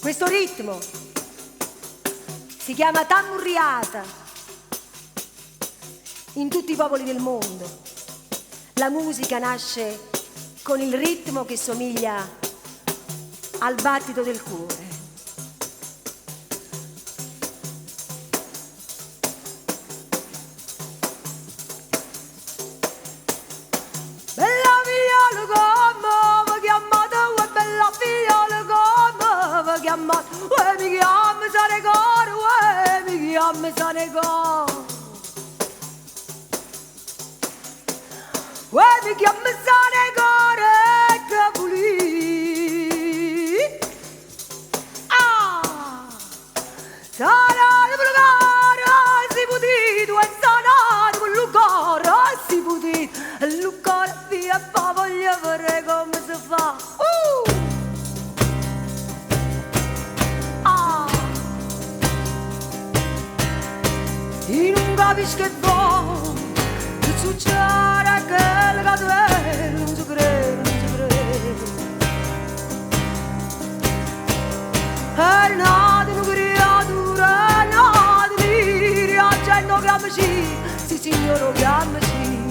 Questo ritmo si chiama tammurriata in tutti i popoli del mondo. La musica nasce con il ritmo che somiglia al battito del cuore. Bella figliola come mi chiamate, uè bella figliola come mi chiamate, uè mi chiama sane core, uè mi chiama sane core. Uè mi chiama sane core che vulì. Ah! Sarà il pregare, si potete, e sanare con il cuore, si potete, il cuore via fa, voglio vedere come si fa. Ah! Io non capisco che vuoi, che succede quello che te, non ci credo, non ci credo. È nata una creatura, è nata lì, gente chiamaci, sì signore chiamaci.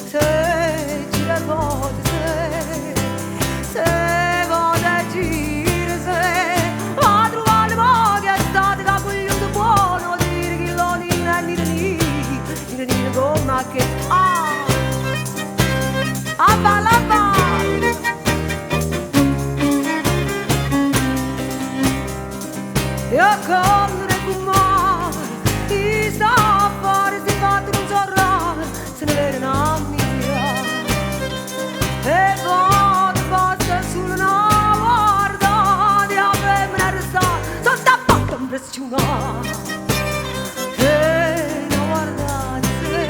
Se gira vote, se vote gira, se va a trovare mo che è stato che voglio buono, dire che lo nina, nina, nina, nina, nina, come che, ah! Abba, l'abba! E collere con mare, chi sta a fare si fa non sorrare, se ne vede una mia. E poi basta solo una guarda, di la femmina arrestata, sotto a porta impressionata. Se no guardate, se,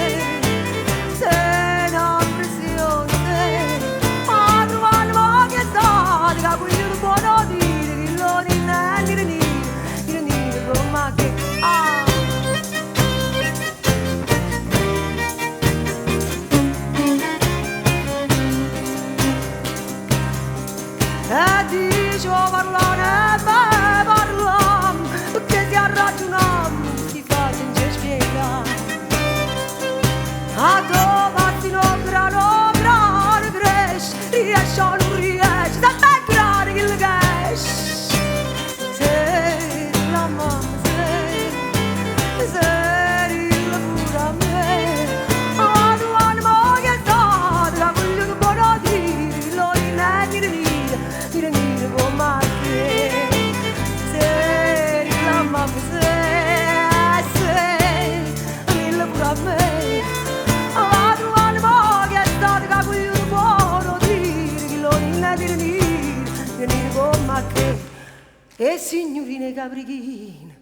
se no impressione, se, a trovare mo che sta, che voglio buono dire, che lo nina, nina, nina, nina, nina, come che, ah! E dice parlare, beh parliamo, perché se ragioniamo, si fa senza spiegare. A dove si no grano, grano cresce, riesce o non riesce, sempre grano che le esce. Se la mamma, se, se il pure a me, a tua anima che sta, la voglio che buono dire, lo nina, nina, nina, nina, nina, come che. Se la mamma, se, se, il pure a me, a tua anima che sta, la voglio che buono dire, che lo nina, nina, nina, nina, nina, come che. E signorine caprichine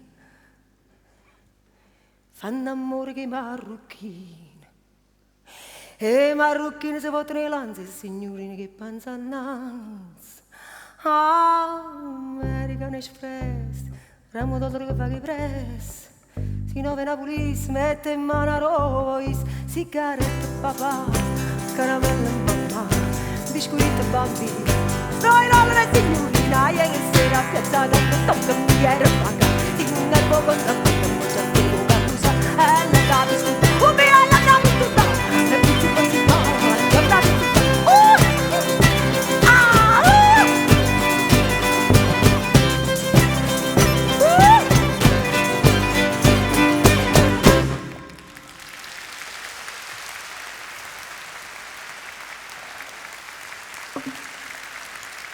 fanno amore che marocchine, e marocchine si vogliono le lanze, signorine che panza innanzi. American Express, ramo d'altro che fa che press, si nove Napoli mette in mano a Royce, sigarette papà, caramelle mamma, biscotti bambini. Noi la signorina, ieri sera a piazza da tocca mi era paga, di un nervo con la